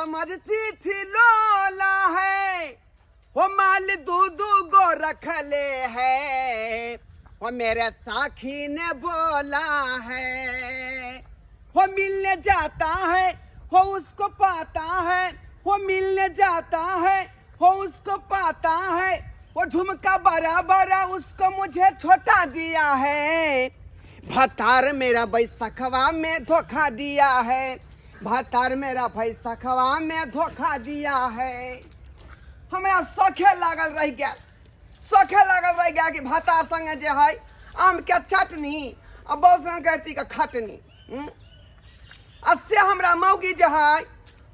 समझती थी लोला है, वो माल दू दू गो रखले है, वो मेरे साखी ने बोला है। वो मिलने जाता है वो उसको पाता है, वो मिलने जाता है वो उसको पाता है, वो झुमका बड़ा बड़ा उसको मुझे छोटा दिया है। भतार मेरा बैसखवा में धोखा दिया है, भतार मेरा बैसखवा में धोखा दिया है। हमरा शौखे लागल रहि गेल, शौखे लागल रहि गेल कि भतार संगे जे है आम के चटनी आ बौ संगे करती के खटनी। आ से हमरा मौगी जे है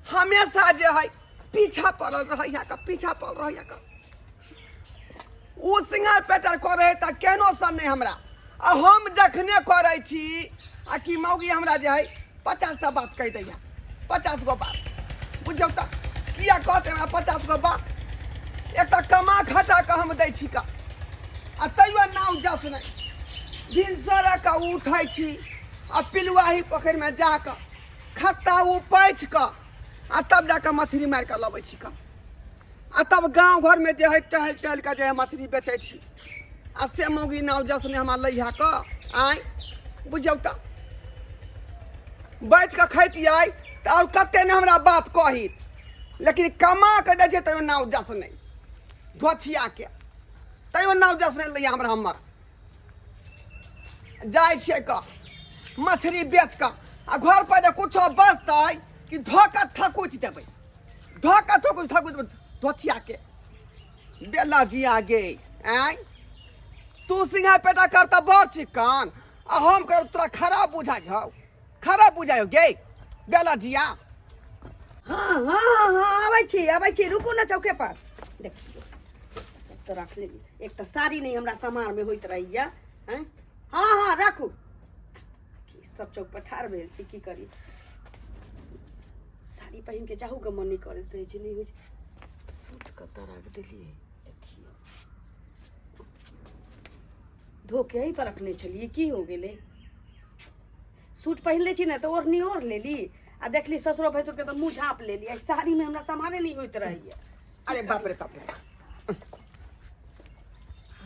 हमेशा जे है पीछा पड़ल रहैया के, पीछा पड़ल रहैया के। ओ सिंगार पेटर करै तऽ केहनो सन नहि हमरा, आ हम जखने करै छी आ कि मौगी हमरा जे है 50टा बात कहि दैया, 50 गो बात। बुझियौ तऽ किया कहतै हमरा 50 गो बात? एक तऽ कमा खटा कऽ हम दै छी कऽ, आ तैयो नाव जस नहि। भिनसरे कऽ उठै छी आ पिलुआही पोखरिमे जा कऽ खत्ता उपाछि कऽ आ तब जा कऽ मछली मारि कऽ लबै छी कऽ, आ तब गाँव घरमे जे है टहलि टहलि कऽ जे है मछली बेचै छी। आ से मौगी नाव जस नहि हमरा लैहा कऽ। आँय बुझियौ तऽ बैठ कऽ खैतियै तऽ आओर कते ने हमरा बात कहित, लेकिन कमा कऽ दै छै तैयो नाव जस नहि, धोछियाके तैयो नाव जस नहि लैया हमरा। हमर जाइ छियै कऽ मछली बेच कऽ आ घर पर जे कुछो बचतै कि धऽ कऽ थकुचि देबै, धऽ कऽ थकुचि थकुचि देबै धोछियाके। बेला जिया गे, आँय तू सिंघा पेटा कर तऽ बड़ चिकन, आ हम करब तोरा खराब बुझाइ हौ, खराब बुझाइ हौ गे बेला जिया। हाँ हाँ हाँ हाँ आबै छी, आबै छी, रुकू ने चौके पर। देखियौ सब तऽ रख लेली, एक तऽ साड़ी नहि हमरा समारमे होइत रहैया। हैं हाँ हाँ राखू, की सब चौक पर ठाढ़ भेल छी, की करी? साड़ी पहिन के जाहू के मन नहि करैत रहै छै, नहि होइ छै। सूट कतऽ राख देलियै? देखियौ धो के एहि पर रखने छलियै, की हो गेलै? सूट पहिन लै छी ने तऽ ओढ़नी ओढ़ लेली आ देखली ससुरो भैंसुरके तऽ मुँह झाँप लेली। एहि साड़ीमे हमरा सम्हारे नहि होइत रहैया। अरे बाप रे बाप रे,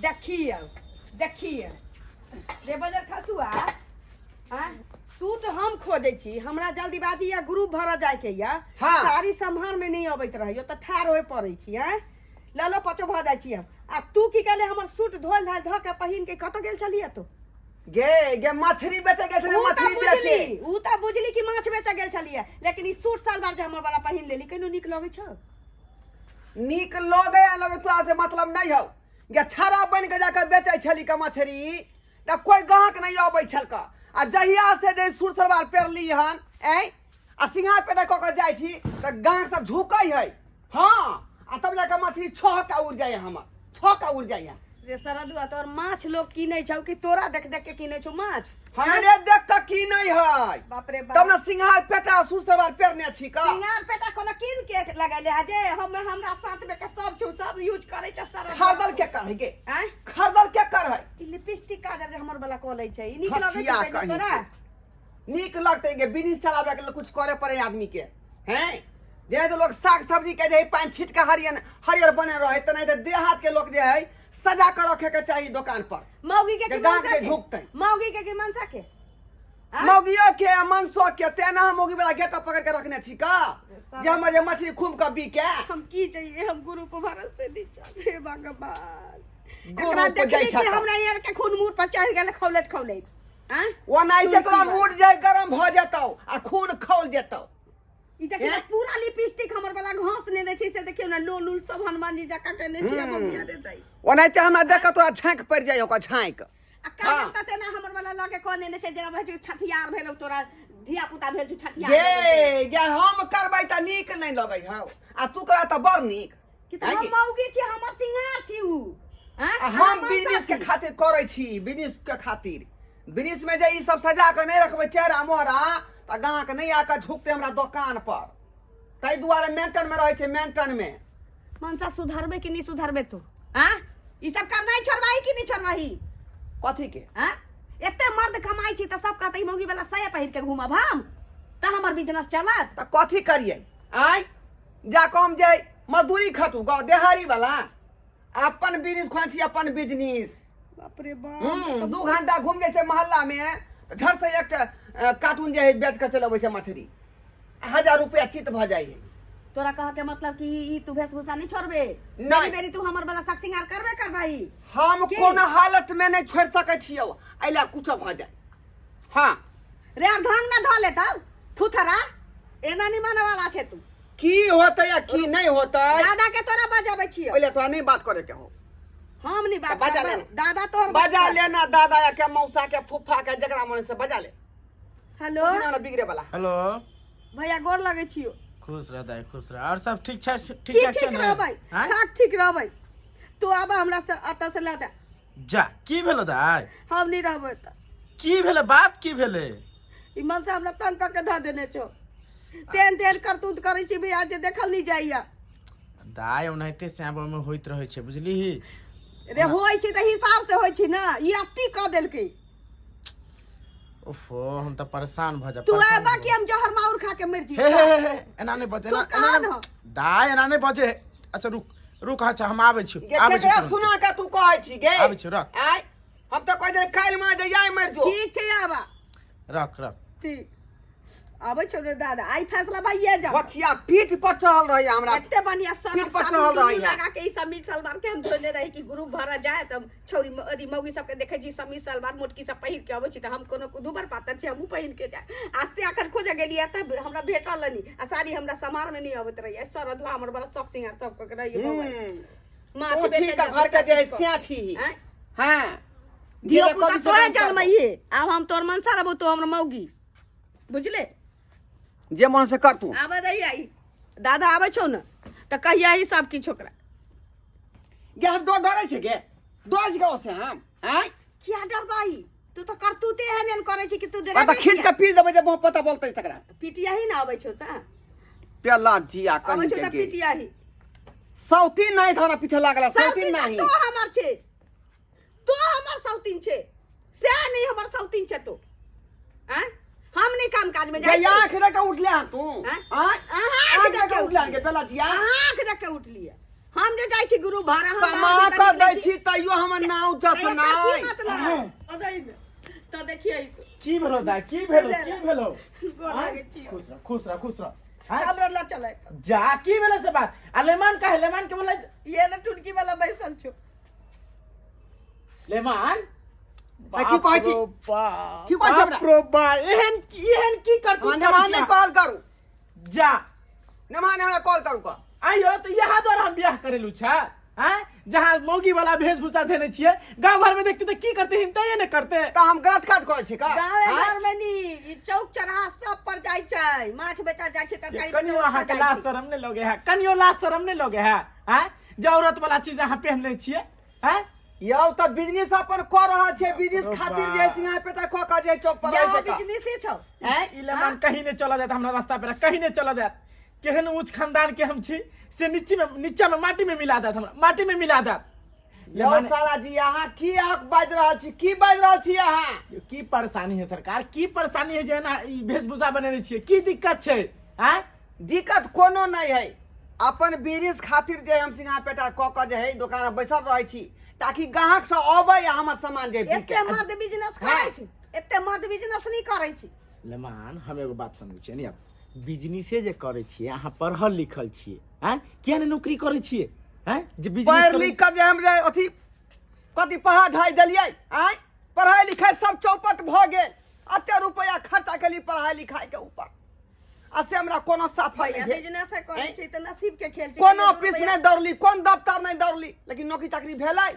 देखियौ देखियौ रे बजर खसुआ, हाँ सूट हम खोजै छी, हमरा जल्दीबाजी या ग्रुप भरऽ जायके या। हाँ। साड़ी सम्हार में नहीं अबैत रहैयो तऽ ठाढ़ होय पड़ै छी। हैं ललो पचो भऽ जाइ छी हम। आ तू की कहले? हमर सूट धोल धाल धऽ के पहिन के कतऽ गेल छलियै तू? गे गे मछली बेचे गेल छलै, ऊ तऽ मछली बेचे। बुझली, ऊ तऽ बुझली कि माछ बेचऽ गेल छलियै, लेकिन ई सूट सलवार जे हमर वाला पहिन लेली, केनो नीक लगै छौ? नीक लगे आ लगे तोरा से मतलब नहीं हौ गे। छाड़ा बन के जाकर बेचै छली के मछली तऽ कोई गाहक नहीं अबै छलक, आ जहिया से जे सूट सलवार पेरली हन ऐ आ सिंघार पेटा कऽ के जाइ छी तऽ गाहक सब झुकै है। हाँ आ तब जाके मछली छह का उड़ जाइए, हमर छह का उड़ जाइए। रे सरदुआ, तोर माछ लोग कीनै छौ कि तोरा देख देख के कीनै छौ माछ? हमरे देख के की नहीं है। बाप रे बाप। तब ने सिंघार पेटा सूट सलवार पेरने छी का। सिंगार पेटा कोनो कीन के लगैले है जे हम हमरा साथ में के सब छौ, सब यूज करै छै सरदुआ। खरीदल के कर है गे? आँय? खरीदल के कर है? ई लिपस्टिक काजर जे हमर वाला कऽ लै छै, ई नीक लगै छै खचिया पहिने कहीं तोरा? के। नीक लगतै गे, बिजनेस चलाबे के लेल कुछ करे पड़े आदमी के। हैं जे तो लोग साग सब्जी के जे पानि छीट के हरियर हरियर बने रहे तऽ नहीं तऽ देहात के लोग जे है सजा के रखे के चाहिए दुकान पर। मौगी के जे कि गाँव मनसा के के? झुकतै। मौगी के कि मनसा के? आँय? मौगियो के आ मनसो के, तेना हम मौगी वाला गेटअप पकड़ के रखने छी का जे हमर जे मछली खूब के बिके। हम की चाहिए, हम गुरु पर भरोसे नहीं चाहे। हे भगवान, गुरु एकरा पर जाइ देखली कि छह तऽ। हमरा यार के खून मुँह पर चढ़ गेल खौलैत खौलैत। आँय? ओनाहिते तोरा तुलसी मूड जे गरम भऽ जेतौ आ खून खौल जेतौ। ई देखियौ हैं? पूरा लिपस्टिक हमर वाला घास नेने छै, से देखियौ ने लोल उल सब हनुमान जी जकाँ केने छै। आब हम रे दाइ। ओनाहिते हमरा देख कऽ तोरा झाँकि पड़ि जाइ, ओकर झाँकि। आ काजल तऽ तेना हमर वाला लऽ के कऽ नेने छै जेना भै छै छठियार भेलौ, तोरा धिया पुता भेल छौ छठियार गे भेलौ। गे हम करबै तऽ नीक नहि लगै हौ आ तू करबा तऽ बड़ नीक। कि तऽ है हम कि? मौगी छी, हमर सिंगार छी ऊ। आँय? आ हम हम मनसा बिजनेस के छी। खातिर करै छी, बिजनेस के खातिर। बिजनेस में जे ई सब सजा के नहि रखबै चेहरा मोहरा तऽ गाहक नहि आके झुकतै हमरा दोकान पर, ताहि दुआरे मेंटन में रहै छै, मेंटन में। मनसा सुधरबे कि नहीं सुधरबे तू? आँ ई सब करनाइ छोड़बाही कि नहीं छोड़बाही? कथी के? आँ एते मर्द कमाइ छी तऽ सब कहतै ई मौगी वाला साया पहिर के घूमब हम तऽ हमर बिजनेस चलत। तऽ कथी करियै? आय जा कऽ हम जे मजदूरी खटू गाँव देहारी वाला अपन बिजनेस खोलै छी अपन बिजनेस। बाप रे बाप। 2 घंटा घूम जाइ छै मोहल्ला में तऽ झट से एकटा कार्टून जे है बेच कऽ चलि अबै छै मछली, 1000 रुपया चित भऽ जाइ है। तोरा कह के मतलब कि ई तू वेशभूषा नहीं छोड़बे? नहीं। मेरी मेरी तू हमर वाला शक सिंगार करबे करबही। हम की? कोनो हालत में नहीं छोड़ सकै छियौ, एहि लए कुछो भऽ जाय। हाँ। रे आर ढंग ना धो लेता थुथरा, एना नहीं माने वाला छे तू। की होतै आ की नहीं होतै। दादा के तोरा बजाबै छियो। ओहि लए तोरा नहीं बात करे के हो। हम नहीं बात बजा करबै। लेना। दादा तोहर बात बजा कर। लेना दादा के, मौसा के, फूफा के, जकरा मन से बजा ले। हेलो। कुछ ना बिगड़े वाला। हेलो। भैया, गोर लगै छियो। खुश रह दाई, खुश रह। और सब ठीक छै? ठीक की ठाक छै ठीक ने? रहबै? आँय? खाक ठीक रहबै। तू आबा, हमरा से एतऽ से लऽ जा। जा, की भेलो दाई? हम नहीं रहबै तऽ। की भेलै? बात की भेलै? ई मन से हमरा तंग कऽ के धऽ देने छौ। तेहन तेहन करतूत करै छी भैया जे देखल नहीं जाइया। दाई, ओनाहिते श्याम में होइत रहै छै, बुझलीही? रे, होइ छै तऽ हिसाब से होइ छै ने, ई अति कऽ देलकै। ओफो, हम तऽ परेशान भऽ जाब। तू परेशान आबा भऽ कि हम जहर माउर खा के मरि हे हे जी। हे हे, एना नहि बजे। तू एना कहाँ एना न? दाई, एना नहि बजे। अच्छा रुक रुक, अच्छा हम आबै छी। गे। आबै छी केकरा तुरन्ते। सुना के तू कहै छी गे? आबै छी, रख। आय, हम तऽ कहै छै काल्हि मार जे जाय मरि जो। ठीक छै, आबा। रख रख। ठीक, आबै छौ रे दादा, आइ फैसला भइए जा। बचिया पीठ पर चढ़ल रहैया हमरा। एते बढ़िया पीठ सरफ पर साबुन चढ़ल दुनू रहैया। लगा के ई समीज सलवार के हम धोने रही कि ग्रुप भरा जाए तऽ छौरी अथी मौगी सबके देखै छी समीज सलवार मोटकी सब पहिर के अबै छी, तऽ हम कोनो दुबर पातर छी, हमहूँ पहिर के जाए। आ से अखन खोजऽ गेलियै तऽ हमरा भेटल नहि आ साड़ी हमरा समार में नहि अबैत रहैया। सरदुआ हमर बड़ा शौक सिंगार सब कऽ के रहैया बौआ। माछ तू बेचै छी का जाए घर के जे सब किछु। सिया छी। आँय? हाँ। धियो पुता तोहे जलमैहे, आब हम तोर मनसा रहबो, तो हमर मौगी, बुझले? जे मन से कर तू। आबे दैया ई दादा आबै छौ ने तऽ कहिया ई सब किछु ओकरा। गे, हम डर डरै छै गे, डर छै से हम आँय? किया डरबाही? तू तऽ करतूते एहन एहन करै छी कि तू आ डरेबे तऽ खींच किया? के पी देबै जे मुँह पता बोलतै तकरा। पिटिया ही ने अबै छौ तऽ। पेला जिया अबै कहीं छौ के तऽ गे। पिटिया ही। सौती नहीं था पीछे लागल सौती सौतीन तऽ नहीं। तो हमर छै, तो हमर सौतीन छै, से नहीं हमर सौतीन छै तो। आँय, हम नहीं काम काज में जाइ गे छी। आँख दे के उठले हन तू। आँय? आँय? अहाँ आँख आँख दे दे के के उठले हन गे पेला जिया। अहाँ आँख देख के उठलियै? हम जे जाइ छी गुरु भाड़ा हम कमा बाहर कऽ भीतर दै निकलै छी तैयो हमर नाव छी। जस एकर की नहि। मतलब? अदैमे। तऽ देखियै तो। की भेलो दाई? की भेलो? की भेलो? गोर लागै छियौ। खुश रह, खुश रह, खुश रह। आँय? हमरा लऽ चलै। जा, की भेलै से बात? आ लेमान काहे? लेमान के बोलै। ये ले टुनकी वाला बैसल छौ। लेमान। आ की कहै छी? की कहै छी हमरा? बाप रो बा, एहन एहन की करतू? हाँ, नेमान नहि कॉल करू। जा। नेमान हमरा कॉल करू कऽ। आइयो तऽ इएह द्वारा हम बियाह करेलू छै आँय, जहाँ मौगी वाला वेशभूषा धेने छियै, गाँव घर में देखते तऽ की करते? हिनते ने करते। तऽ हम गलत काज करै छी का? गाँवे आँय? घर में नी, ई चौक चौराहा सब पर जाइ छै, माछ बेचा जाइ छै, तरकारी बेचा कनियो ओतऽ अहाँके जाइ लाज छै। शरम नहि लगे है? कनियो लाज शरम नहि लगे है आँय, जे औरत वाला चीज अहाँ पहनने छियै आँय? यौ, तऽ बिजनेस अपन कऽ रहल छै, बिजनेस बाप रो खातिर बा। जे सिंगार पेटा कऽ कऽ जे चौक पर यहाँ रहै छै का। बिजनेसे छौ। आँय? ई लेमान कहीं नहि चला जायत हमरा रास्ता पर, कहीं नहि चला जायत। केहन ऊंच खानदान के हम छी से नीचे में, नीचा में माटी में मिला देत, हमरा माटी में मिला देत। यौ लेमान साला जी, अहाँ की अहाँ बाजि रहल छी? की बाजि रहल छी अहाँ? की परेशानी है सरकार? की परेशानी है जे एना ई वेशभूषा बनेने छियै? की दिक्कत छै आँय? दिक्कत कोनो नहि है। अपन बिजनेस खातिर जे हम सिंगार पेटा कऽ कऽ जे है दोकान में बैसल रहै छी ताकि ग्राहक सब अबै आ हमर सामान जे बिकै। एते मर्द बिजनेस करै छै? एते मर्द बिजनेस नहीं करै छै। लेमान, हम एगो बात समझै छियै नी, आब बिजनेसे जे करै छियै, अहाँ पढ़ल लिखल छियै आँय, किया ने नौकरी करै छियै आँय जे बिजनेस? पढ़ि लिख कऽ जे हम जे अथी कथी पढ़ा ढाइ देलियै आँय, पढ़ाइ लिखाइ सब चौपट भऽ गेल। एते रुपैआ खर्चा केली पढ़ाइ लिखाइके ऊपर आ से हमरा कोनो सफल भैया, नहि भेल। बिजनेस करै छै तऽ नसीब के खेल छै। कोनो कहियो दू ऑफिस रुपैआ नहि दौड़ली, कोन दफ्तर नहि दौड़ली, लेकिन नौकरी चाकरी भेलै?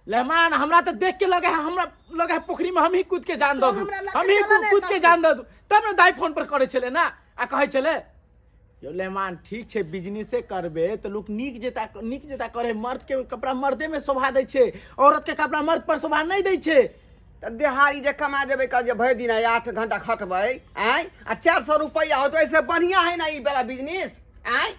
लेमान, हमरा तऽ देख के लगे है, हमरा लगे है पोखरी में हम ही कूद के जान तो दऽ दू। हमरा लग हम ही के चलऽ ने कूद के एतऽ। जान दऽ दू, तब ने दाई फोन पर करै छलै ना आ कहै छलै। यौ लेमान, ठीक छै, बिजनेसे करबै तऽ लोक नीक जेता, नीक जेता करे। मर्द के कपड़ा मर्दे में शोभा दै छै, औरत के कपड़ा मर्द पर शोभा नहि दै छै। तऽ देहाड़ी जे कमा देबै कह जे भरि दिन आइ 8 घंटा खटबै आँय आ 400 रुपैआ होतै, एहिसँ बढ़िआँ है ने ई वाला बिजनेस आँय,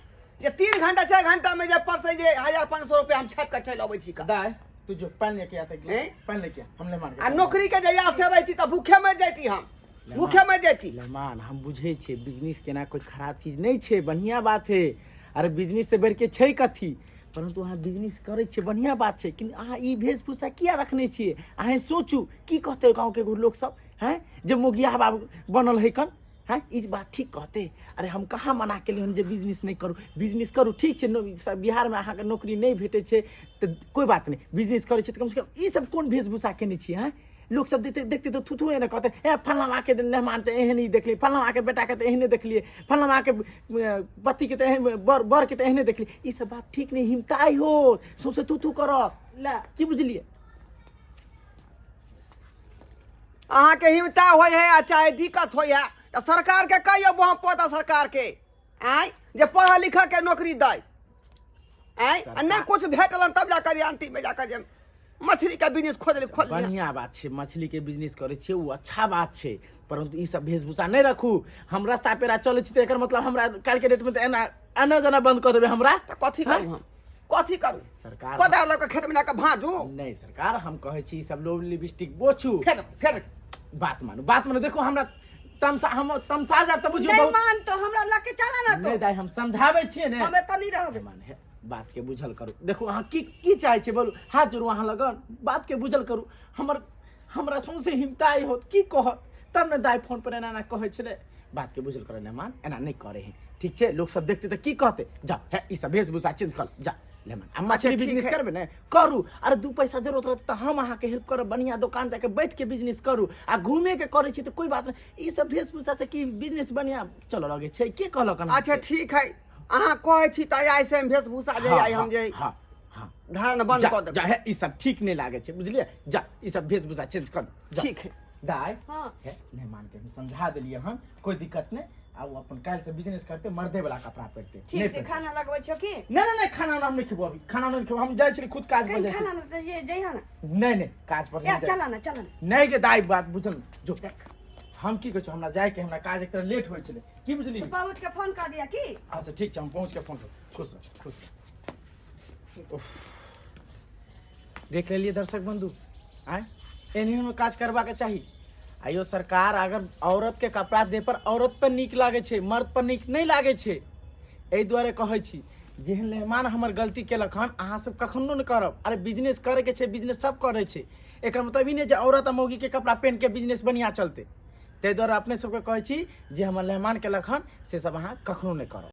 जे 3 घंटा 4 घंटा में जे परसै जे 1500 रुपैआ हम छापि कऽ चलि अबै छी कऽ। दाई, तू जो पानि लेके आता। हैं? पानि लेके आ, हम लेमान के आ नौकरी के जहिया से रहिती तऽ भूखे मरि जैती हम। भूखे मरि जैती। लमान, हम बुझै छियै बिजनेस केना कोइ खराब चीज नहि छै, बढ़िआँ बात है। अरे बिजनेस से बढ़िके छै कथी? परंतु अहाँ बिजनेस करै छियै, बढ़िआँ बात छै, किन्तु अहाँ ई वेशभूषा किया रखने छियै? अहाँ सोचू की कहतै गाँवके लोक सब, हैं, जे मोगिया बाबू बनल है कन, हैं, ई बात ठीक कहतै? अरे हम कहाँ मना केलियै हन जे बिजनेस नहि करू। बिजनेस करू, ठीक छै। बिहारमे अहाँके नौकरी नहि भेटै छै तऽ कोइ बात नहि, बिजनेस करै छै तऽ कमसँ कम ई सब कोन वेशभूषा केने छियै? हैं, लोक सब देखते देखते तऽ थुथु एने कहतै, ए फलानाके मेहमान तऽ एहन ही देखलियै, फलानाके बेटाके तऽ एहने देखलियै, फलानाके पतिके तऽ एहन, बर बरके तऽ एहने देखलियै। ई सब बात ठीक नहि, हिमताइ हो सौंसे थुथु करत। ला। की बुझलियै? अहाँके हिमता होइ है आ चाहे दिक्कत होइ है, तऽ सरकारके कहियौ वहाँ पता सरकारके आँय जे पढ़ल लिखल के नौकरी दै आँय, आ नहि कुछ भेटलन तब जाकर अंतिम में जाकर जे मछली के बिजनेस खोजली खोल। बढ़िआँ बात छै, मछलीके बिजनेस करै छियै, ओ अच्छा बात छै, परन्तु ई सब वेशभूषा नहि रखू। हम रास्ता पेरा चलै छी तऽ एकर मतलब हमरा काल्हिके डेटमे तऽ एना आना जाना बंद कऽ देबै हमरा। तऽ कथी करू हम? कथी करू? सरकार कोदार लऽ कऽ खेतमे जाकऽ भाँजू? नहि सरकार, हम कहै छी ई सब लोग लिपस्टिक बोछू। फेर फेर बात मानू, बात मानू। देखो हमरा तमसा, हम तमसा जायब तऽ बुझियौ नहीं बहुत। मान तो हमरा लके चला ना। नहि तो दाइ, हम समझाबै छियै ने। हम एतऽ नहीं रहबै। मान हे, बात के बुझल करू। देखू अहाँ की की चाहै छियै बोलू, हाथ जोड़ू अहाँ लगन, बात के बुझल करू। हमर हमरा सौंसे हिमताइ होत, की कहत? तब ने दाइ फोन पर एना एना कहै छलै। बात के बुझल करू ने, मान एना नहि करे है, ठीक छै? लोक सब देखते तऽ की कहते? जा हे, ई सब वेशभूषा चेंज कर, जा लेमन आ मछली ठीक बिजनेस है। करबै ने करू। अरे दू पैसा जरूरत रहतै तऽ हम अहाँके हेल्प करब, बढ़िआँ दोकान जाके बैठ के बिजनेस करू। आ घूमे के करै छी तऽ कोइ बात नहि, ई सब वेशभूषा से की बिजनेस बढ़िआँ चलऽ लगै छै? के कहलक अहाँके? अच्छा ठीक है, अहाँ कहै छी तऽ आइ से हम वेशभूषा जे आइ हम जे हँ हँ धान बंद जा कऽ देबै। जा हे, ई सब ठीक नहि लागै छै, बुझलियै? जा, ई सब वेशभूषा चेंज कर, जा। ठीक है। दाय। हाँ। हे, मेहमान के हम समझा देलियै हन, कोई दिक्कत नहीं। आ ओ अपन काल्हि से बिजनेस करते, मर्दे वाला कपड़ा पहिरते। ठीक नहि छै। पहिरतै। खाना लगबै छौ की? नहीं नहीं नहीं, खाना उना हम नहीं खेबो अभी, खाना उना नहीं खेबो। हम जाइ छली खुद काज पर कहीं जाइ छी। खाना ना तऽ ये जइहा ना। नहीं नहीं, काज पर ए नहीं जाइ। चला ना, चला ना। नहीं के दाई, बात बुझल जो हम की कहै छौ, हमरा जाय के, हमरा काज एक तरह लेट होइ छलै, की बुझली? तो पहुँच के फोन कर दिया की। अच्छा ठीक छै, हम पहुँच के फोन करब। खुश रह, खुश रह। उफ। देख लेलियै दर्शक बंधु, आँय, एहन काज करबाक चाही। आइयो सरकार अगर औरत के कपड़ा दे पर औरत पर नीक लागै छै, मर्द पर नीक नहि लागै छै। एहि दुआरे कहै छी, जेहन मेहमान हमर गलती केलक हन, अहाँ सब कखनो नहि करब। अरे बिजनेस करैके छै, बिजनेस सब करै छै, एकर मतलब ई नहि जे औरत आ मौगीके कपड़ा पहिन के बिजनेस बढ़िआँ चलतै। ताहि दुआरे अपने सबके कहै छी, जे हमर मेहमान केलक हन से सब अहाँ कखनो नहि करब।